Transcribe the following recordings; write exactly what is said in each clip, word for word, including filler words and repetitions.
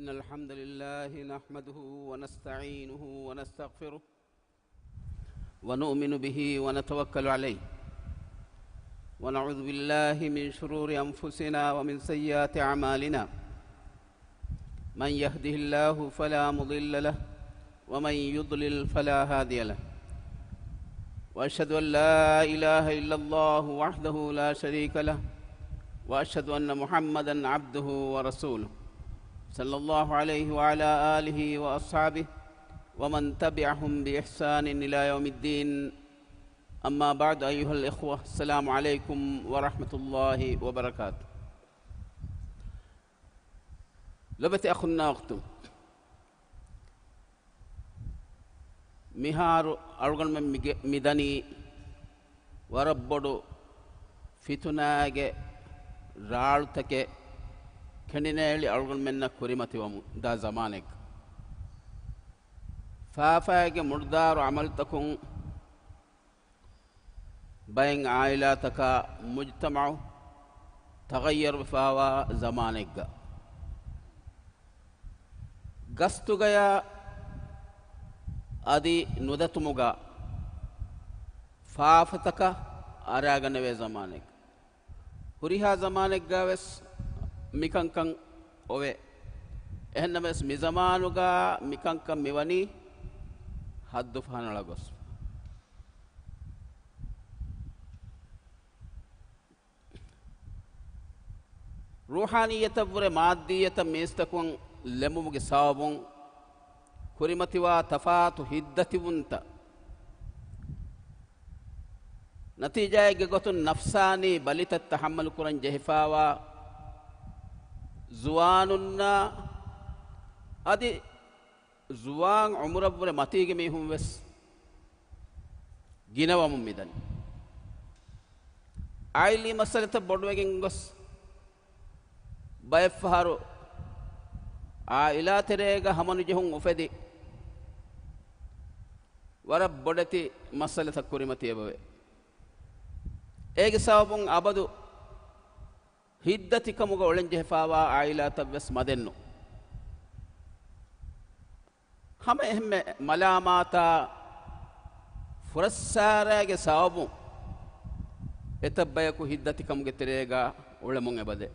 إن الحمد لله نحمده ونستعينه ونستغفره ونؤمن به ونتوكل عليه، ونعوذ بالله من شرور أنفسنا ومن سيئات أعمالنا. من يهده الله فلا مضل له، ومن يضلل فلا هادي له. وأشهد أن لا إله إلا الله وحده لا شريك له، وأشهد أن محمدا عبده ورسوله، صلى الله عليه وعلى آله وأصحابه ومن تبعهم بإحسان إلى يوم الدين. أما بعد، أيها الإخوة، السلام عليكم ورحمة الله وبركاته. ލޮބުވެތި އަޚުންނާ އުޚްތުން، މިހާރު އަޅުގަނޑުމެން މިގެ-، މިދަނީ ވަރަށް ބޮޑު ފިތުނާގެ ރާޅުތަކެއް ކެނޑިނޭޅި އަޅުގަނޑުމެންނަށް ކުރިމަތިވަމުން ދާ ޒަމާނެއްގަ. ފާފައިގެ މުޑުދާރު ޢަމަލުތަކުން ބައެއް ޢާއިލާތަކާ މުޖްތަމަޢު ތަޣައްޔަރުވެފާވާ ޒަމާނެއްގަ، ގަސްތުގަޔާ އަދި ނުދަތުމުގަ ފާފަތަކަށް އަރާގަނެވޭ ޒަމާނެއްގަ، ހުރިހާ ޒަމާނެއްގަވެސް މިކަންކަން އޮވޭ. އެހެންނަމަވެސް، މިޒަމާނުގަ މިކަންކަން މިވަނީ ހައްދު ފަހަނަޅަ ގޮސް. ރޫޙާނިއްޔަތަށްވުރެ މާއްދިއްޔަތަށް މީސްތަކުން ލެމުމުގެ ސަބަބުން ކުރިމަތިވާ ތަފާތު ހިތްދަތިވުންތައް ނަތީޖާއެއްގެ ގޮތުން ނަފްސާނީ ބަލިތައް ތަޙައްމަލު ކުރަން ޖެހިފާވާ ޒުވާނުންނާ އަދި ޒުވާން ޢުމުރަށްވުރެ މަތީގެ މީހުން ވެސް ގިނަވަމުން މިދަނީ. ޢާއިލީ މައްސަލަތައް ބޮޑުވެގެން ގޮސް، ބައެއްފަހަރު ޢާއިލާ ތެރޭގަ ހަމަނުޖެހުން އުފެދި، ވަރަށް ބޮޑެތި މައްސަލަތައް ކުރިމަތި އެބަވޭ. އޭގެ ސަބަބުން އަބަދު ހިތްދަތިކަމުގަ އުޅެންޖެހިފާވާ ޢާއިލާތައްވެސް މަދެއްނު. ހަމަ އެހެންމެ މަލާމާތާ ފުރައްސާރައިގެ ސަބަބުން އެތައް ބަޔަކު ހިތްދަތިކަމުގެ ތެރޭގަ އުޅެމުން އެބަދޭ.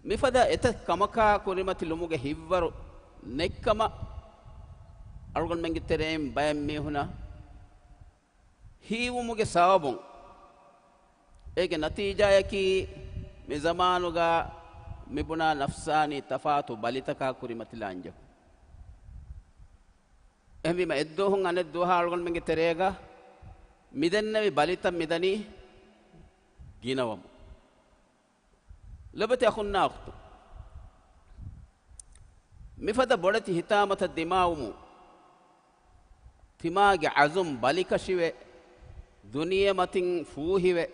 މިފަދަ އެތައް ކަމަކާ ކުރިމަތި ލުމުގެ ހިތްވަރު ނެތްކަމަށް އަޅުގަނޑުމެންގެ ތެރެއިން ބައެއް މީހުނަށް ހީވުމުގެ ސަބަބުން، އޭގެ ނަތީޖާޔަކީ މި ޒަމާނުގަ މިބުނާ ނަފްސާނީ ތަފާތު ބަލިތަކާ ކުރިމަތިލާން ޖެހުން. އެހެންވީމަ، އެއްދުވަހުން އަނެއްދުވަހަށް އަޅުގަނޑުމެންގެ ތެރޭގަ މިދެންނެވި ބަލިތައް މިދަނީ ގިނަވަމުން. ލޮބުވެތި އަޚުންނާ އުޚްތުން، މިފަދަ ބޮޑެތި ހިތާމަތައް ދިމާވުމުން، ތިމާގެ ޢަޒުމް ބަލިކަށިވެ، ދުނިޔެމަތިން ފޫހިވެ،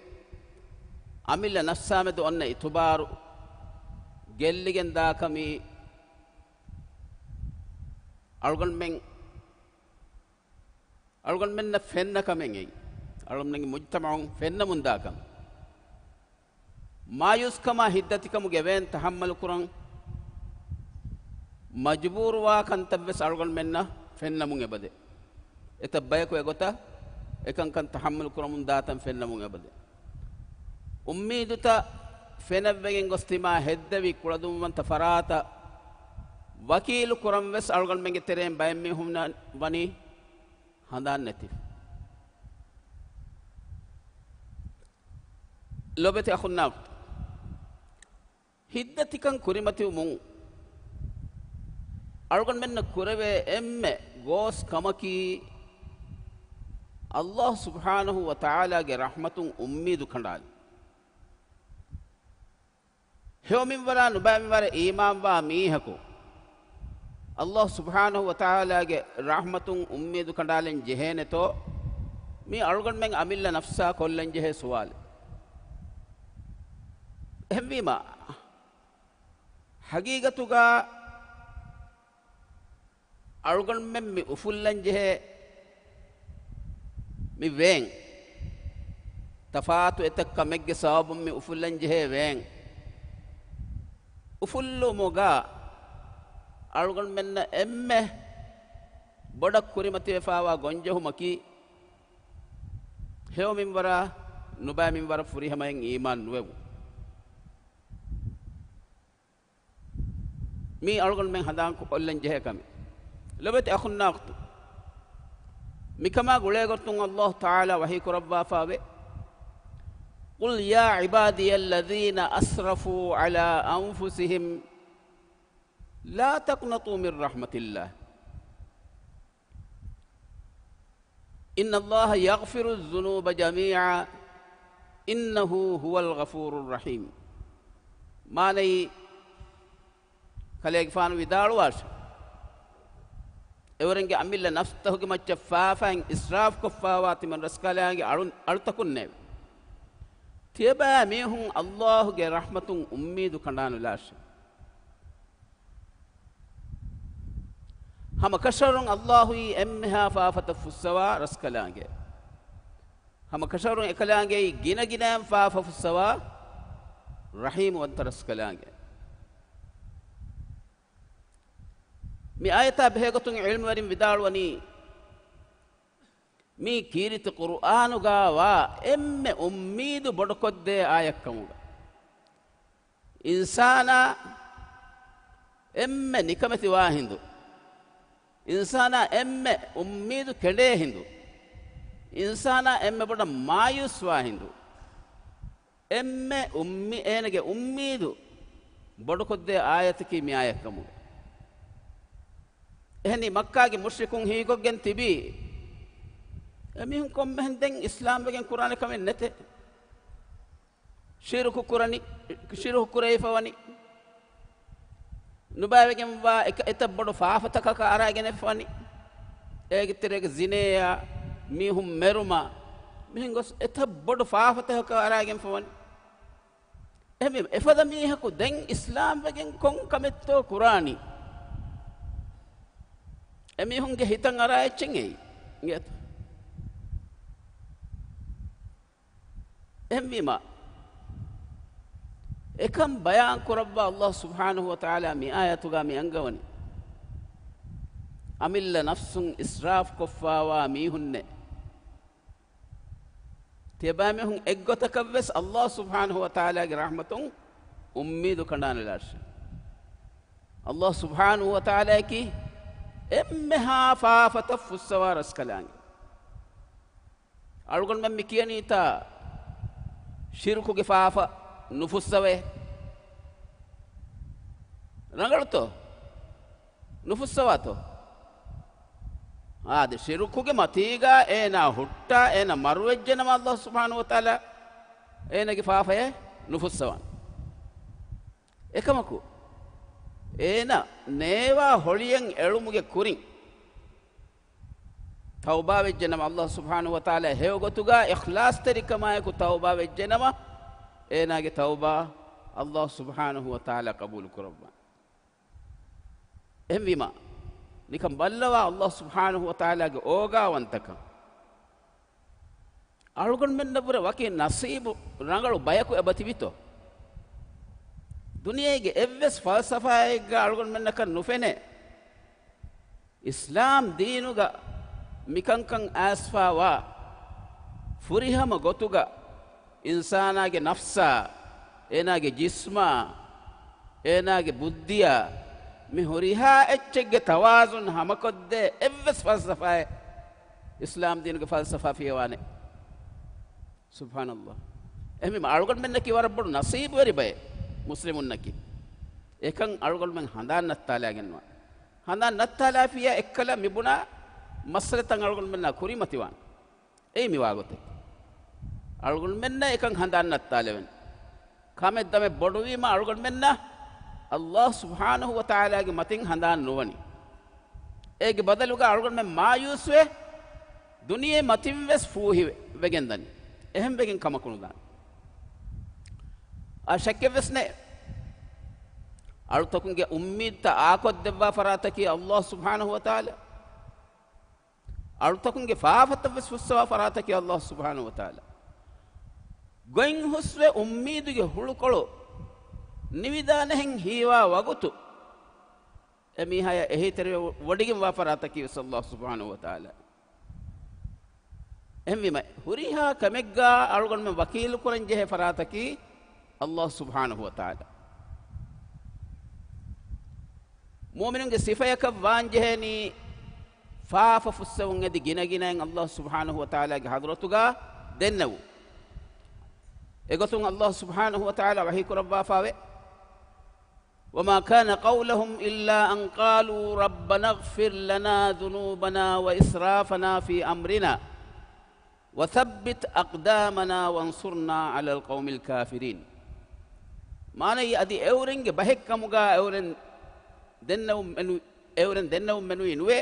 އަމިއްލަ ނަފްސާމެދު އޮންނަ އިތުބާރު ގެއްލިގެން ދާކަމީ އަޅުގަނޑުމެން އަޅުގަނޑުމެންނަށް ފެންނަ ކަމެއް އެއީ. އަޅުގަނޑުމެންގެ މުޖްތަމަޢުން ފެންނަމުންދާ ކަމެއް. މާޔޫސްކަމާ ހިތްދަތިކަމުގެ ވޭން ތަޙައްމަލު ކުރަން މަޖުބޫރުވާ ކަންތައްވެސް އަޅުގަނޑުމެންނަށް ފެންނަމުން އެބަދޭ. އެތައް ބަޔަކު އެގޮތަށް އެކަންކަން ތަޙައްމަލު ކުރަމުން ދާތަން ފެންނަމުން އެބަދޭ. އުއްމީދުތައް ފެނަށްވެގެން ގޮސް ތިމާ ހެއްދެވި ކުޅަދުންވަންތަ ފަރާތަށް ވަކީލު ކުރަން ވެސް އަޅުގަނޑުމެންގެ ތެރެއިން ބައެއް މީހުންނަށް ވަނީ ހަނދާން ނެތި. ލޮބެތި އަޚުންނާ އުޚްތުން، ހިތްދަތިކަން ކުރިމަތިވުމުން އަޅުގަނޑުމެންނަށް ކުރެވޭ އެންމެ ގޯސް ކަމަކީ، ﷲ ސުބްޙާނަހޫ ވަތަޢާލާގެ ރަޙްމަތުން އުއްމީދު ކަނޑާލުން. ހެޔޮމިންވަރާ ނުބައިމިންވަރަށް އީމާންވާ މީހަކު، ﷲ ސުބްޙާނަހޫ ވަތަޢާލާގެ ރަޙްމަތުން އުއްމީދު ކަނޑާލަން ޖެހޭނެތޯ؟ މީ އަޅުގަނޑުމެން އަމިއްލަ ނަފްސާ ކޮށްލަން ޖެހޭ ސުވާލެއް. އެހެންވީމަ، ޙަޤީޤަތުގަ އަޅުގަނޑުމެން މި އުފުއްލަން ޖެހޭ މި ވޭން، ތަފާތު އެތައް ކަމެއްގެ ސަބަބުން މި އުފުއްލަން ޖެހޭ ވޭން، އުފުއްލުމުގަ އަޅުގަނޑުމެންނަށް އެންމެ ބޮޑަށް ކުރިމަތިވެފާވާ ގޮންޖެހުމަކީ، ހެޔޮ މިންވަރާ ނުބައި މިންވަރަށް ފުރިހަމައިން އީމާން ނުވެވުން. މީ އަޅުގަނޑުމެން ހަނދާން ކޮށްލަން ޖެހޭ ކަމެއް. ލޮބުވެތި އަޚުންނާ އުޚްތުން، މިކަމާ ގުޅޭގޮތުން އައްލާހު ތަޢާލާ ވަޙީ ކުރައްވާފައިވޭ، قل يا عبادي الذين أسرفوا على أنفسهم لا تقنطوا من رحمة الله إن الله يغفر الذنوب جميعا إنه هو الغفور الرحيم. މާނައީ، ކަލޭގެފާނު ވިދާޅުވާށެ، އެވަރެންގެ އަމިއްލަ ނަފްސުތަކުގެ މައްޗަށް ފާފައިން އިސްރާފްކޮށްފާވާ ތިމަން ރަސްކަލާނގެ އަޅު-، އަޅުތަކުންނޭވެ. ތިޔަބައިމީހުން އައްލާހުގެ ރަޙްމަތުން އުއްމީދު ކަނޑާނުލާށެ. ހަމަކަށަވަރުން އައްލާހުއީ އެންމެހާ ފާފަތައް ފުއްސަވާ ރަސްކަލާނގެ. ހަމަކަށަވަރުން އެކަލާނގެއީ ގިނަގިނައިން ފާފަ ފުއްސަވާ ރަޙީމުވަންތަ ރަސްކަލާނގެ. މި އާޔަތާ ބެހޭގޮތުން ޢިލްމުވެރިން ވިދާޅުވަނީ، މީ ކީރިތި ޤުރުއާނުގަ ވާ އެންމެ އުއްމީދު ބޮޑުކޮށްދޭ އާޔަތްކަމުގަ. އިންސާނާ އެންމެ ނިކަމެތިވާ ހިނދު، އިންސާނާ އެންމެ އުއްމީދު ކެނޑޭ ހިނދު، އިންސާނާ އެންމެ ބޮޑަށް މާޔޫސްވާ ހިނދު، އެންމެ އުއްމީ-، އޭނަގެ އުއްމީދު ބޮޑުކޮށްދޭ އާޔަތަކީ މި އާޔަތްކަމުގަ. އެހެނީ މައްކާގެ މުޝްރިކުން ހީކޮށްގެން ތިބީ، އެމީހުން ކޮންމެހެން ދެން އިސްލާމްވެގެން ކުރާނެ ކަމެއް ނެތޭ. ޝިރުކު ކުރަނީ، ޝިރުކު ކުރެވިފަވަނީ. ނުބައިވެގެންވާ އެކ-، އެތައް ބޮޑު ފާފަތަކަކަށް އަރާގެނެއްފަވަނީ. އޭގެ ތެރޭގަ ޒިނޭއާ، މީހުން މެރުމާ، މިހެން ގޮސް އެތައް ބޮޑު ފާފަތަކަކަށް އަރާގެންފަވަނީ. އެހެންވީމަ، އެފަދަ މީހަކު ދެން އިސްލާމްވެގެން ކޮން ކަމެއްތޯ ކުރާނީ؟ އެމީހުންގެ ހިތަށް އަރާ އެއްޗެއް އެއީ. އިނގޭތަ؟ އެހެންވީމަ، އެކަން ބަޔާން ކުރައްވާ އައްލާހު ސުބްޙާނަހު ވަތަޢާލާ މި އާޔަތުގަ މި އަންގަވަނީ، އަމިއްލަ ނަފްސުން އިސްރާފް ކޮށްފާވާ މީހުންނޭ. ތިޔަބައިމީހުން އެއްގޮތަކަށްވެސް އައްލާހު ސުބްޙާނަހު ވަތަޢާލާގެ ރަޙްމަތުން އުއްމީދު ކަނޑާނުލާށޭ. އައްލާހު ސުބްޙާނަހު ވަތަޢާލާއަކީ އެންމެހާ ފާފަތައް ފުއްސަވާ ރަސްކަލާނގެ. އަޅުގަނޑުމެން މި ކިޔަނީތާ ޝިރުކުގެ ފާފަ ނުފުއްސަވޭ. ރަނގަޅުތޯ؟ ނުފުއްސަވާތޯ؟ އާދެ، ޝިރުކުގެ މަތީގަ އޭނާ ހުއްޓާ، އޭނާ މަރުވެއްޖެނަމަ، އައްލާހު ސުބްޙާނަހު ވަތަޢާލާ އޭނާގެ ފާފައެއް ނުފުއްސަވާނެ. އެކަމަކު، އޭނާ ނޭވާ ހޮޅިއެއް އެޅުމުގެ ކުރިން، ތައުބާވެއްޖެނަމަ، އައްލާހު ސުބްޙާނަހު ވަތަޢާލާ ހެޔޮގޮތުގަ އިޚްލާޞްތެރިކަމާއެކު ތައުބާވެއްޖެނަމަ، އޭނާގެ ތައުބާ އައްލާހު ސުބްޙާނަހު ވަތަޢާލާ ޤަބޫލު ކުރައްވާނެ. އެހެންވީމަ، ނިކަން ބައްލަވާ އައްލާހު ސުބްޙާނަހު ވަތަޢާލާގެ އޯގާވަންތަކަން. އަޅުގަނޑުމެންނަށްވުރެ ވަކި ނަސީބު ރަނގަޅު ބަޔަކު އެބަ ތިބިތޯ؟ ދުނިޔޭގެ އެއްވެސް ފަލްސަފާއެއްގަ އަޅުގަނޑުމެންނަކަށް ނުފެނޭ، އިސްލާމް ދީނުގަ މިކަންކަން އައިސްފާވާ ފުރިހަމަ ގޮތުގަ އިންސާނާގެ ނަފްސާ، އޭނާގެ ޖިސްމާ، އޭނާގެ ބުއްދިއާ، މި ހުރިހާ އެއްޗެއްގެ ތަވާޒުން ހަމަކޮށްދޭ އެއްވެސް ފަލްސަފާއެއް އިސްލާމް ދީނުގެ ފަލްސަފާ ފިޔަވާނެ. ސުބްޙާނައްލާހް. އެހެންވީމަ އަޅުގަނޑުމެންނަކީ ވަރަށް ބޮޑު ނަސީބުވެރި ބައެއް މުސްލިމުންނަކީ. އެކަން އަޅުގަނޑުމެން ހަނދާން ނައްތާލާގެންވާ. ހަނދާން ނައްތާލާފިއްޔާ އެއްކަލަ މިބުނާ މައްސަލަތައް އަޅުގަނޑުމެންނާ ކުރިމަތިވާނެ. އެއީ މިވާގޮތެއް. އަޅުގަނޑުމެންނަށް އެކަން ހަނދާން ނައްތާލެވެން. ކަމެއް ދަމެއް ބޮޑުވީމަ އަޅުގަނޑުމެންނަށް އައްލާހު ސުބްޙާނަހު ވަތަޢާލާގެ މަތިން ހަނދާން ނުވަނީ. އޭގެ ބަދަލުގަ އަޅުގަނޑުމެން މާޔޫސްވެ، ދުނިޔެ މަތިންވެސް ފޫހިވެ، ވެގެންދަނީ. އެހެންވެގެން ކަމަކުނުދާނެ. އާ ޝައްކެއްވެސް ނެތް. އަޅުތަކުންގެ އުއްމީދުތައް އާކޮށްދެއްވާ ފަރާތަކީ އައްލާހު ސުބްޙާނަހު ވަތަޢާލާ. އަޅުތަކުންގެ ފާފަތައްވެސް ފުއްސަވާ ފަރާތަކީ އައްލާހު ސުބްޙާނަހު ވަތަޢާލާ. ގޮތް ހުސްވެ އުއްމީދުގެ ހުޅުކޮޅު ނިވިދާނެހެން ހީވާ ވަގުތު، އެ މީހާޔަށް އެހީތެރިވެވޮޑިގެންވާ ފަރާތަކީ ވެސް އައްލާހު ސުބްޙާނަހު ވަތަޢާލާ. އެހެންވީމަ، ހުރިހާ ކަމެއްގާ އަޅުގަނޑުމެން ވަކީލުކުރަން ޖެހޭ ފަރާތަކީ އައްލާހު ސުބްޙާނަހު ވަތަޢާލާ. މުއުމިނުންގެ ސިފަޔަކަށް ވާންޖެހޭނީ، ފާފަ ފުއްސެވުން އެދި ގިނަގިނައިން އައްލާހު ސުބްޙާނަހު ވަތަޢާލާގެ ޙަޟްރަތުގާ ދެންނެވުން. އެގޮތުން އައްލާހު ސުބްޙާނަހު ވަތަޢާލާ ވަޙީކުރައްވާފައިވޭ، وما كان قولهم إلا أن قالوا ربنا اغفر لنا ذنوبنا وإسرافنا في أمرنا وثبت أقدامنا وانصرنا على القوم الكافرين. މާނައީ، އަދި އެއުރެންގެ ބަހެއްކަމުގާ އެއުރެން ދެންނެވުމެއް ނު-، އެއުރެން ދެންނެވުމެއް ނުވޭ.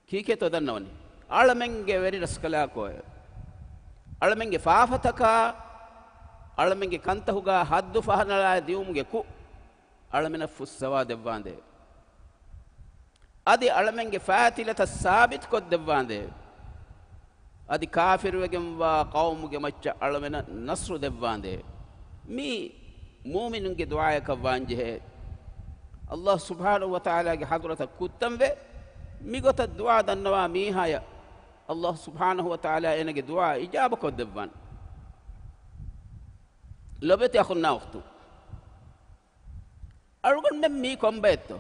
ކީކޭތޯ ދަންނަވަނީ؟ އަޅަމެންގެ ވެރިރަސްކަލާކޯއެވެ؟ އަޅަމެންގެ ފާފަތަކާ، އަޅަމެންގެ ކަންތަހުގާ ހައްދު ފަހަނަޅާ ދިއުމުގެ ކުށް އަޅަމެނަށް ފުއްސަވާ ދެއްވާނދޭވެ. އަދި އަޅަމެންގެ ފާތިލަތައް ސާބިތުކޮށްދެއްވާނދޭވެ. އަދި ކާފިރުވެގެންވާ ޤައުމުގެ މައްޗަށް އަޅަމެނަށް ނަޞްރު ދެއްވާނދޭވެ. މީ މުއުމިނުންގެ ދުޢާޔަކަށް ވާންޖެހޭ. އައްލާހު ސުބްޙާނަހު ވަތަޢާލާގެ ޙަޟްރަތަށް ކުއްތަންވެ، މިގޮތަށް ދުޢާ ދަންނަވާ މީހާޔަށް އައްލާހު ސުބްޙާނަހު ވަތަޢާލާ އޭނަގެ ދުޢާ އިޖާބަކޮށްދެއްވާނެ. ލޮބެތި އަޚުންނާ އުޚްތުން، އަޅުގަނޑުމެން މީ ކޮން ބައެއްތޯ؟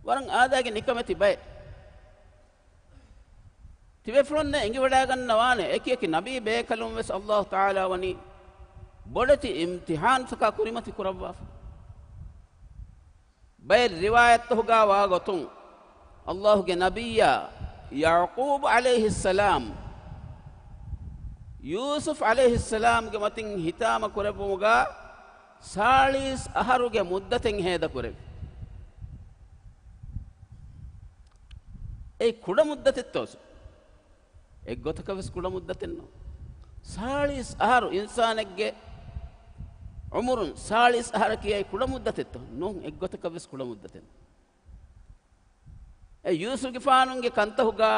ވަރަށް އާދައިގެ ނިކަމެތި ބައެއް. ތިބޭފުޅުންނަށް އެނގިވަޑައިގަންނަވާނެ، އެކިއެކި ނަބީ ބޭކަލުން ވެސް އައްލާހު ތަޢާލާ ވަނީ ބޮޑެތި އިމްތިޙާންތަކާ ކުރިމަތި ކުރައްވާފަ. ބައެއް ރިވާޔަތްތަކުގާ ވާ ގޮތުން، އައްލާހުގެ ނަބިއްޔާ ޔަޢުޤޫބު ޢަލައިހިއްސަލާމް، ޔޫސުފް ޢަލައިހިއްސަލާމްގެ މަތިން ހިތާމަ ކުރެއްވުމުގާ ސާޅީސް އަހަރުގެ މުއްދަތެއް ހޭދަކުރެއްވި. އެއީ ކުޑަ މުއްދަތެއްތޯ؟ އެއްގޮތަކަށް ވެސް ކުޑަ މުއްދަތެއް ނޫން. ސާޅީސް އަހަރު އިންސާނެއްގެ ޢުމުރުން ސާޅީސް އަހަރަކީ އެއީ ކުޑަ މުއްދަތެއްތޯ؟ ނޫން، އެއްގޮތަކަށް ވެސް ކުޑަ މުއްދަތެއް ނޫން. އެ ޔޫސުފްގެފާނުގެ ކަންތަހުގާ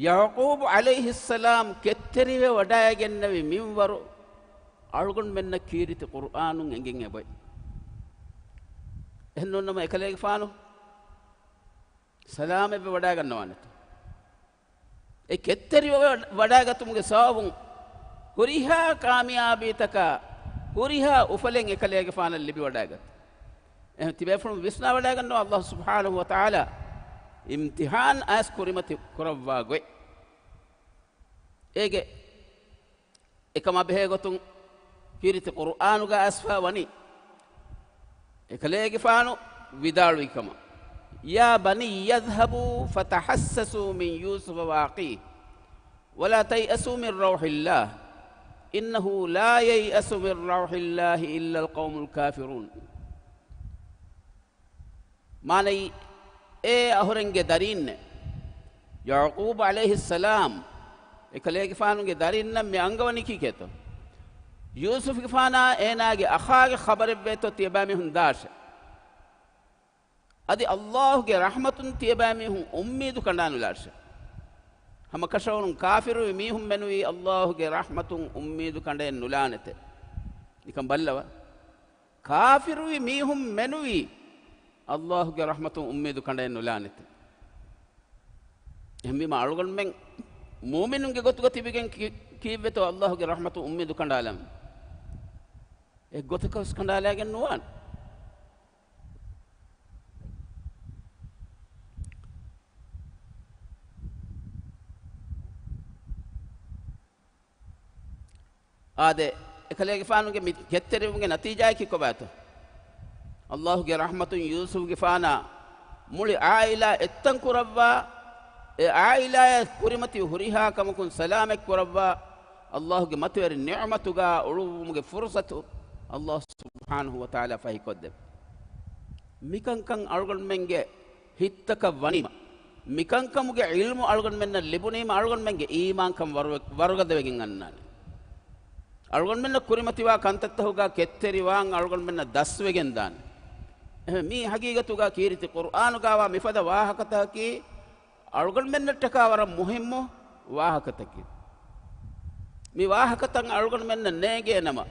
ޔަޢުޤޫބު ޢަލައިހިއްސަލާމް ކެތްތެރިވެ ވަޑައިގެންނެވި މިންވަރު އަޅުގަނޑުމެންނަށް ކީރިތި ޤުރްއާނުން އެނގެން އެބައި. އެހެންނޫންނަމަ އެކަލޭގެފާނު ސަލާމަތްވެ ވަޑައިގަންނަވާނެތޯ؟ އެ ކެތްތެރިވެ ވަޑައިގަތުމުގެ ސަބަބުން ހުރިހާ ކާމިޔާބީތަކާ ހުރިހާ އުފަލެއް އެކަލޭގެފާނަށް ލިބިވަޑައިގަތީ. އެހެން ތިބޭފުޅުން ވިސްނާވަޑައިގަންނަވާ އައްލާހު ސުބްޙާނަހު ވަތަޢާލާ އިމްތިޙާން އައިސް ކުރިމަތި ކުރައްވާ ގޮތް. އޭގެ އެކަމާ ބެހޭ ގޮތުން ކީރިތި ޤުރުއާނުގަ އައިސްފަ ވަނީ، އެކަލޭގެފާނު ވިދާޅުވި ކަމަށް، يا بني اذهبوا فتحسسوا من يوسف وأخيه ولا تيأسوا من روح الله إنه لا ييأس من روح الله إلا القوم الكافرون. މާނައީ، އޭ އަހުރެންގެ ދަރީންނޭ، ޔަޢުޤޫބު ޢަލައިހިއްސަލާމް އެކަލޭގެފާނުގެ ދަރިންނަށް މި އަންގަވަނީ ކީކޭތޯ؟ ޔޫސުފްގެފާނާ އޭނާގެ އަޚާގެ ޚަބަރެއްވޭތޯ ތިޔަބައިމީހުން ދާށޭ. އަދި އައްލާހުގެ ރަޙްމަތުން ތިޔަބައިމީހުން އުއްމީދު ކަނޑާނުލާށޭ. ހަމަކަށަވަރުން ކާފިރުވި މީހުން މެނުވީ އައްލާހުގެ ރަޙްމަތުން އުއްމީދު ކަނޑައެއް ނުލާނެތޭ. ނިކަން ބައްލަވާ. ކާފިރުވި މީހުން މެނުވީ އައްލާހުގެ ރަޙްމަތުން އުއްމީދު ކަނޑައެއް ނުލާނެތޭ. އެހެންވީމަ އަޅުގަނޑުމެން މުއުމިނުންގެ ގޮތުގަ ތިބިގެން ކި-، ކީއްވެތޯ އައްލާހުގެ ރަޙްމަތުން އުއްމީދު ކަނޑާލަން؟ އެއްގޮތަކަށް ވެސް ކަނޑާލައިގެން ނުވާނެ. އާދެ، އެކަލޭގެފާނުގެ މި ކެތްތެރިވުމުގެ ނަތީޖާއަކީ ކޮބާތޯ؟ އައްލާހުގެ ރަޙްމަތުން ޔޫސުފްގެފާނާ މުޅި ޢާއިލާ އެއްތަން ކުރައްވާ، އެ ޢާއިލާޔަށް ކުރިމަތި ހުރިހާ ކަމަކުން ސަލާމަތް ކުރައްވާ، އައްލާހުގެ މަތިވެރި ނިޢުމަތުގާ އުޅުއްވުމުގެ ފުރުޞަތު އައްލާހު ސުބްޙާނަހު ވަތަޢާލާ ފަހިކޮށްދެއްވި. މިކަންކަން އަޅުގަނޑުމެންގެ ހިތްތަކަށް ވަނީމަ، މިކަންކަމުގެ ޢިލްމު އަޅުގަނޑުމެންނަށް ލިބުނީމަ، އަޅުގަނޑުމެންގެ އީމާންކަން ވަރު-، ވަރުގަދަވެގެން އަންނާނެ. އަޅުގަނޑުމެންނަށް ކުރިމަތިވާ ކަންތައްތަހުގާ ކެތްތެރިވާން އަޅުގަނޑުމެންނަށް ދަސްވެގެން ދާނެ. އެހެން މީ ހަގީގަތުގާ ކީރިތި ޤުރްއާނުގާވާ މިފަދަ ވާހަކަތަކަކީ، އަޅުގަނޑުމެންނަށްޓަކާ ވަރަށް މުހިއްމު ވާހަކަތަކެއް. މި ވާހަކަތައް އަޅުގަނޑުމެންނަށް ނޭނގޭނަމަ،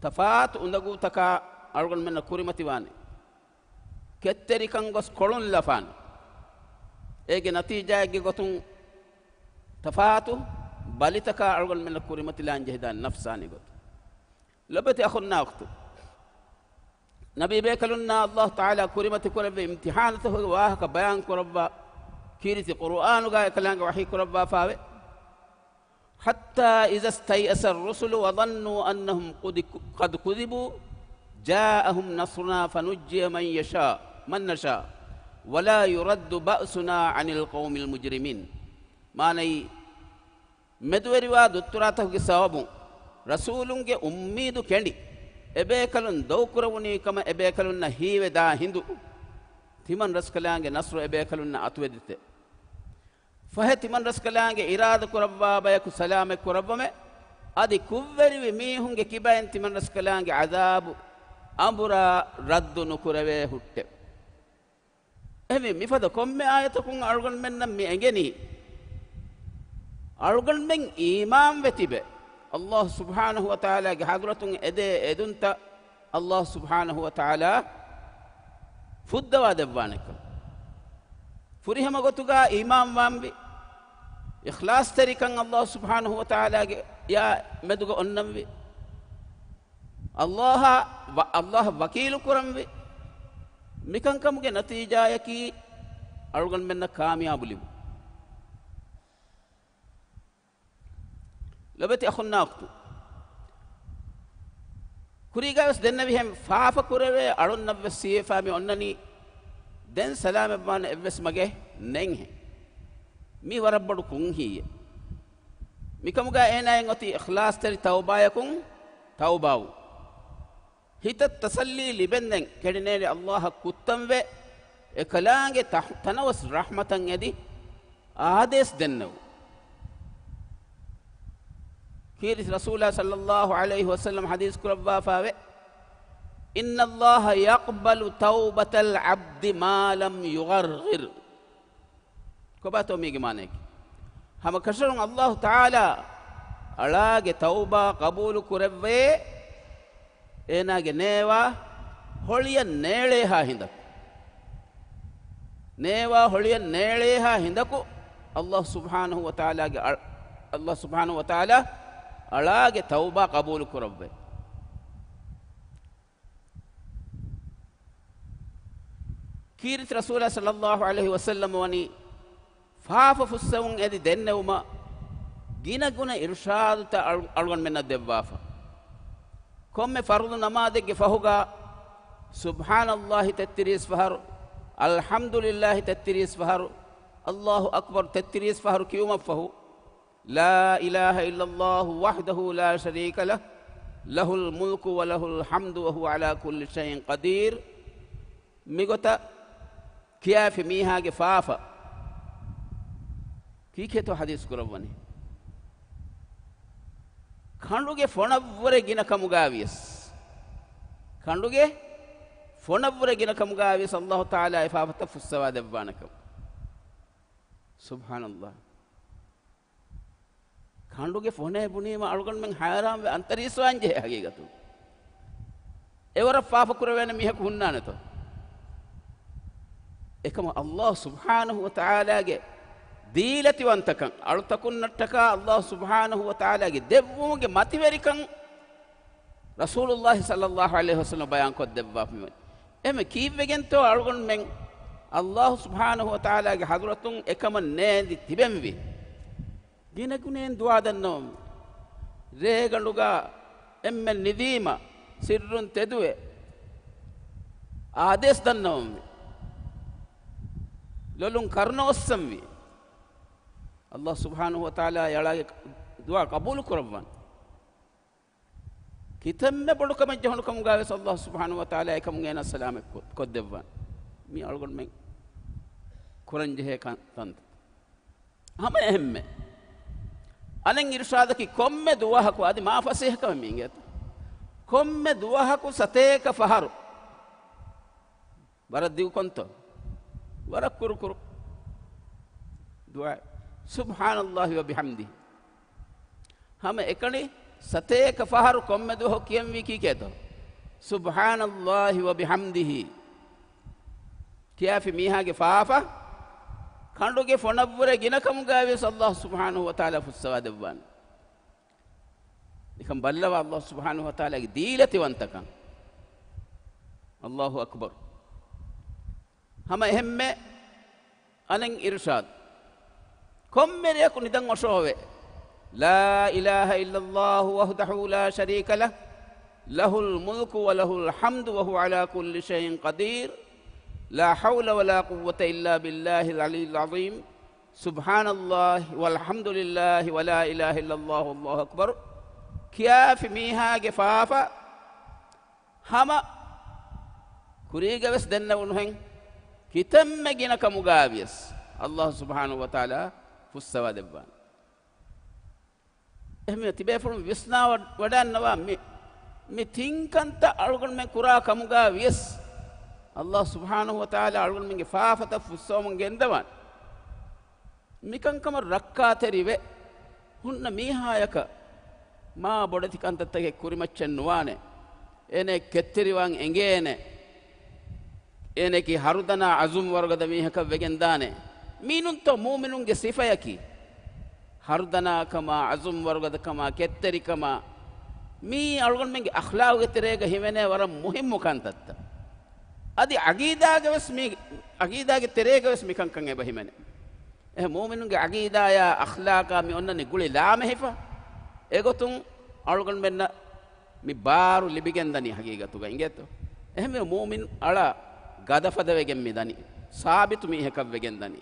ތަފާތު އުނދަގޫތަކާ އަޅުގަނޑުމެންނަށް ކުރިމަތިވާނެ. ކެތްތެރިކަން ގޮސް ކޮޅުން ލަފާނެ. އޭގެ ނަތީޖާއެއްގެ ގޮތުން ތަފާތު ބަލިތަކާ އަޅުގަނޑުމެންނަށް ކުރިމަތިލާން ޖެހިދާނެ ނަފްސާނީ ގޮތުން. ލޮބެތި އަޚުންނާ އުޚްތު، ނަބީ ބޭކަލުންނާ އައްލާހު ތަޢާލާ ކުރިމަތި ކުރެއްވި އިމްތިޙާނުތަކުގެ ވާހަކަ ބަޔާން ކުރައްވާ ކީރިތި ޤުރުއާނުގަ އެކަލާނގެ ވަޙީ ކުރައްވާފާވެ. حتى إذا استيأس الرسل وظنوا أنهم قد، قد كذبوا جاءهم نصرنا فنجي من يشاء، من نشاء، ولا يرد بأسنا عن القوم المجرمين. މާނައީ، މެދުވެރިވާ ދުއްތުރާތަކުގެ ސަބަބުން ރަސޫލުންގެ އުއްމީދު ކެނޑި، އެބޭކަލުން ދޮގުކުރެވުނީ ކަމަށް އެބޭކަލުންނަށް ހީވެދާ ހިނދު، ތިމަން ރަސްކަލާނގެ ނަޞްރު އެބޭކަލުންނަށް އަތުވެދިތެ. ފަހެ ތިމަން ރަސްކަލާނގެ އިރާދަ ކުރައްވާ ބަޔަކު ސަލާމަތް ކުރައްވަމެ، އަދި ކުށްވެރިވި މީހުންގެ ކިބައިން ތިމަން ރަސްކަލާނގެ ޢަޛާބު އަނބުރާ ރައްދު ނުކުރެވޭ ހުއްޓެ. އެހެންވީ، މިފަދަ ކޮންމެ އާޔަތަކުން އަޅުގަނޑުމެންނަށް މި އެނގެނީ، އަޅުގަނޑުމެން އީމާންވެ ތިބެ، އައްލާހު ސުބްޙާނަހު ވަތަޢާލާގެ ޙަޟްރަތުން އެދޭ އެދުންތައް އައްލާހު ސުބްޙާނަހު ވަތަޢާލާ ފުއްދަވާ ދެއްވާނެކަން. ފުރިހަމަ ގޮތުގަ އީމާންވާންވި، އިޚްލާޞްތެރިކަން އައްލާހު ސުބްޙާނަހު ވަތަޢާލާގެ ޔާ މެދުގަ އޮންނަންވި، އައްލާހަށް ވަ-، އައްލާހަށް ވަކީލު ކުރަންވި، މިކަންކަމުގެ ނަތީޖާޔަކީ އަޅުގަނޑުމެންނަށް ކާމިޔާބު ލިބުން. ލޮބެތި އަޚުންނާ އުޚްތު، ކުރީގަވެސް ދެންނެވިހެން ފާފަ ކުރެވޭ އަޅުންނަށްވެސް ސީއެފާ މި އޮންނަނީ ދެން ސަލާމަތްވާނެ އެއްވެސް މަގެއް ނެތްހެން. މީ ވަރަށް ބޮޑު ކުންހީއެއް. މިކަމުގަ އޭނާއަށް އޮތީ އިޚްލާޞްތެރި ތައުބާޔަކުން ތައުބާވުން. ހިތަށް ތަސައްލީ ލިބެންދެން ކެޑިނޭޅި އައްލާހަށް ކުއްތަންވެ، އެކަލާނގެ ތަ-، ތަނަވަސް ރަޙްމަތަށް އެދި އާދޭސް ދެންނެވު. ކީރިތި ރަސޫލާ ޞައްލައްލާހު ޢަލައިހި ވަސައްލަމަ ޙަދީޘް ކުރައްވާފާވެ، إن الله يقبل توبة العبد ما لم يغرغر. ކޮބާތޯ މީގެ މާނަޔަކީ؟ ހަމަކަށަވަރުން އައްލާހު ތަޢާލާ އަޅާގެ ތައުބާ ޤަބޫލު ކުރެއްވޭ، އޭނާގެ ނޭވާ ހޮޅިއަށް ނޭޅޭހާ ހިނދަކު. ނޭވާ ހޮޅިއަށް ނޭޅޭހާ ހިނދަކު އައްލާހު ސުބްޙާނަހު ވަތަޢާލާގެ އަ-، އައްލާހު ސުބްޙާނަހު ވަތަޢާލާ އަޅާގެ ތައުބާ ޤަބޫލު ކުރައްވޭ. ކީރިތި ރަސޫލާ ޞައްލައްލާހު ޢަލައިހި ވަސައްލަމަ ވަނީ ފާފަ ފުއްސެވުން އެދި ދެންނެވުމަށް ގިނަގުނަ އިރުޝާދުތައް އަޅު-، އަޅުގަނޑުމެންނަށް ދެއްވާފަ. ކޮންމެ ފަރުޟު ނަމާދެއްގެ ފަހުގަ ސުބްޙާނައްލާހި ތެއްތިރީސް ފަހަރު، އަލްޙަމްދުލިއްލާހި ތެއްތިރީސް ފަހަރު، އައްލާހު އަކްބަރު ތެއްތިރީސް ފަހަރު ކިޔުމަށްފަހު، لا إله إلا الله وحده لا شريك له، له الملك وله الحمد وهو على كل شيء قدير. މިގޮތަށް ކިޔާފި މީހާގެ ފާފަ ކީކޭތޯ ޙަދީޘް ކުރައްވަނީ؟ ކަނޑުގެ ފޮނަށްވުރެ ގިނަ ކަމުގައިވިޔަސް، ކަނޑުގެ ފޮނަށްވުރެ ގިނަ ކަމުގައިވިޔަސް އައްލާހު ތަޢާލާ އެ ފާފަތައް ފުއްސަވާ ދެއްވާނެކަމަށް. ސުބްޙާނައްލާހް. ކަނޑުގެ ފޮނައެއް ބުނީމަ އަޅުގަނޑުމެން ހައިރާންވެ އަންތަރީސްވާން ޖެހޭ ހަގީގަތުން. އެވަރަށް ފާފަ ކުރެވޭނެ މީހަކު ހުންނާނެތޯ؟ އެކަމަށް އައްލާހު ސުބްޙާނަހު ވަތަޢާލާގެ ދީލަތިވަންތަކަން، އަޅުތަކުންނަށްޓަކާ އައްލާހު ސުބްޙާނަހު ވަތަޢާލާގެ ދެއްވުމުގެ މަތިވެރިކަން ރަސޫލުއްލާހި ޞައްލައްލާހު ޢަލައިހި ވަސައްލަމަ ބަޔާންކޮށްދެއްވާފަ މިވަނީ. އެހެންވެ ކީއްވެގެންތޯ އަޅުގަނޑުމެން އައްލާހު ސުބްޙާނަހު ވަތަޢާލާގެ ޙަޟްރަތުން އެކަމަށް ނޭނދި ތިބެންވީ؟ ގިނަގުނައިން ދުޢާ ދަންނަވަންވީ. ރޭގަނޑުގަ އެންމެން ނިދީމަ ސިއްރުން ތެދުވެ އާދޭސް ދަންނަވަންވީ. ލޮލުން ކަރުނަ އޮއްސަންވީ. އައްލާހު ސުބްޙާނަހު ވަތަޢާލާ އަޅާގެ ދުޢާ ޤަބޫލު ކުރައްވާނެ. ކިތަންމެ ބޮޑު ކަމެއް ޖެހުނު ކަމުގައިވެސް އައްލާހު ސުބްޙާނަހު ވަތަޢާލާ އެކަމުން އޭނާ ސަލާމަތް ކޮ-، ކޮށްދެއްވާނެ. މީ އަޅުގަނޑުމެން ކުރަންޖެހޭ ކަން-، ތަންތަން. ހަމަ އެހެންމެ. އަނެއް އިރުޝާދަކީ ކޮންމެ ދުވަހަކު، އަދި މާ ފަސޭހަކަމެއް މީގެ އެތަ؟ ކޮންމެ ދުވަހަކު ސަތޭކަ ފަހަރު ވަރަށް ދިގު ކޮންތޯ؟ ވަރަށް ކުރުކުރު ދުޢާ. ސުބްޙާނައްލާހި ވަބިޙަމްދިހި. ހަމަ އެކަނި ސަތޭކަ ފަހަރު ކޮންމެ ދުވަހު ކިޔަންވީ ކީކޭތޯ؟ سبحان الله وبحمده. ކިޔާފި މީހާގެ ފާފަ ކަނޑުގެ ފޮނަށްވުރެ ގިނަކަމުގައިވިޔަސް އައްލާހު ސުބްޙާނަހު ވަތަޢާލާ ފުއްސަވާ ދެއްވާނެ. ނިކަން ބައްލަވާ އައްލާހު ސުބްޙާނަހު ވަތަޢާލާގެ ދީލަތިވަންތަކަން. އައްލާހު އަކްބަރު. ހަމަ އެހެންމެ އަނެއް އިރުޝާދު. ކޮންމެ ރެޔަކު ނިދަން އޮށޯވެ. لا إله إلا الله وحده لا شريك له، له الملك وله الحمد وهو على كل شيء قدير، لا حول ولا قوة إلا بالله العلي العظيم، سبحان الله والحمد لله ولا إله إلا الله والله أكبر. ކިޔާފި މީހާގެ ފާފަ ހަމަ ކުރީގަވެސް ދެންނެވުނުހެން ކިތަންމެ ގިނަ ކަމުގައިވިޔަސް އައްލާހު ސުބްޙާނަހު ވަތަޢާލާ ފުއްސަވާ ދެއްވާނެ. އެހެންވެ ތިބޭފުޅުން ވިސްނާ ވަ-، ވަޑައިންނަވާ މި، މި ތިން ކަންތައް އަޅުގަނޑުމެން ކުރާ ކަމުގައި ވިޔަސް، އައްލާހު ސުބްޙާނަހު ވަތަޢާލާ އަޅުގަނޑުމެންގެ ފާފަތައް ފުއްސަވަމުން ގެންދަވާނެ. މިކަންކަމަށް ރައްކާތެރިވެ ހުންނަ މީހާޔަކަށް މާ ބޮޑެތި ކަންތައްތަކެއް ކުރިމައްޗެއް ނުވާނެ. އޭނައަށް ކެތްތެރިވާން އެނގޭނެ. އޭނައަކީ ހަރުދަނާ އަޒުމް ވަރުގަދަ މީހަކަށް ވެގެންދާނެ. މީނުންތޯ މުއުމިނުންގެ ސިފަޔަކީ؟ ހަރުދަނާކަމާ، އަޒުމް ވަރުގަދަކަމާ، ކެތްތެރިކަމާ، މީ އަޅުގަނޑުމެންގެ އަޚްލާގުގެ ތެރޭގަ ހިމެނޭ ވަރަށް މުހިއްމު ކަންތައްތައް. އަދި ޢަގީދާގަވެސް މީ، ޢަގީދާގެ ތެރޭގަވެސް މިކަންކަން އެބަ ހިމެނޭ. އެހެން މުއުމިނުންގެ ޢަގީދާޔާ އަޚްލާޤާ މި އޮންނަނީ ގުޅި ލާމެހިފަ. އެގޮތުން އަޅުގަނޑުމެންނަށް މި ބާރު ލިބިގެންދަނީ ޙަޤީޤަތުގަ އިނގޭތޯ؟ އެހެންވެ މުއުމިން އަޅާ ގަދަފަދަވެގެން މި ދަނީ. ސާބިތު މީހަކަށް ވެގެން ދަނީ.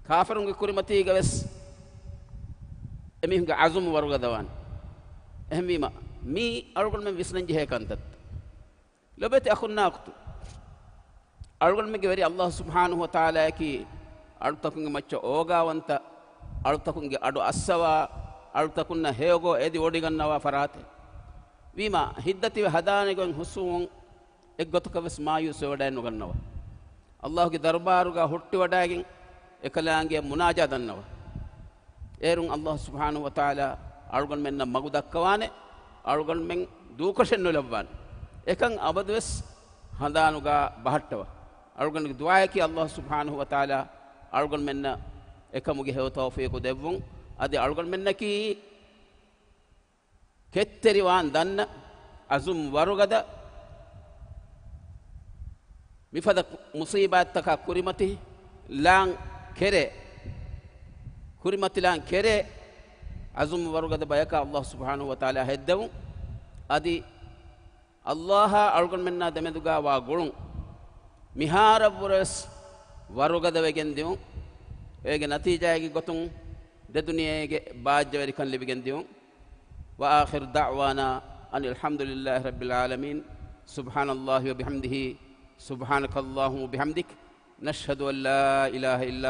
ކާފަރުންގެ ކުރިމަތީގަވެސް އެމީހުންގެ ޢަޒުމް ވަރުގަދަވާނެ. އެހެންވީމަ މީ އަޅުގަނޑުމެން ވިސްނަން ޖެހޭ ކަންތައްތައް. ލޮބެތި އަޚުންނާ އުޚްތު، އަޅުގަނޑުމެންގެ ވެރި އައްލާހު ސުބްޙާނަހު ވަތަޢާލާއަކީ އަޅުތަކުންގެ މައްޗަށް އޯގާވަންތަ، އަޅުތަކުންގެ އަޑު އައްސަވާ، އަޅުތަކުންނަށް ހެޔޮގޮތް އެދި ވޮޑިގަންނަވާ ފަރާތެއް. ވީމާ، ހިތްދަތިވެ ހަދާނެ ގޮތް ހުސްވުމުން އެއްގޮތަކަށް ވެސް މާޔޫސްވެވަޑައެއް ނުގަންނަވާ. އައްލާހުގެ ދަރުބާރުގަ ހުއްޓިވަޑައިގެން އެކަލާނގެ މުނާޖާ ދަންނަވާ. އޭރުން އައްލާހު ސުބްޙާނަހު ވަތަޢާލާ އަޅުގަނޑުމެންނަށް މަގު ދައްކަވާނެ، އަޅުގަނޑުމެން ދޫކޮށެއް ނުލައްވާނެ. އެކަން އަބަދުވެސް ހަނދާނުގަ ބަހައްޓަވާ. އަޅުގަނޑުގެ ދުޢާއަކީ އައްލާހު ސުބްޙާނަހު ވަތަޢާލާ އަޅުގަނޑުމެންނަށް އެކަމުގެ ހެޔޮ ތައުފީޤު ދެއްވުން. އަދި އަޅުގަނޑުމެންނަކީ ކެތްތެރިވާން ދަންނަ، އަޒުމް ވަރުގަދަ، މިފަދަ މުޞީބާތްތަކާ ކުރިމަތިލާން ކެރޭ، ކުރިމަތިލާން ކެރޭ، އަޒުމް ވަރުގަދަ ބަޔަކާ އައްލާހު ސުބްޙާނަހު ވަތަޢާލާ ހެއްދެވުން. އަދި އައްލާހާ އަޅުގަނޑުމެންނާ ދެމެދުގަ ވާ ގުޅުން މިހާރަށްވުރެވެސް ވަރުގަދަވެގެން ދިއުން. އޭގެ ނަތީޖާއެއްގެ ގޮތުން ދެ ދުނިޔޭގެ ބާއްޖަވެރިކަން ލިބިގެން ދިއުން. وآخر دعوانا أن الحمد لله رب العالمين. سبحان الله وبحمده، سبحانك اللهم وبحمدك، نشهد أن لا إله إلا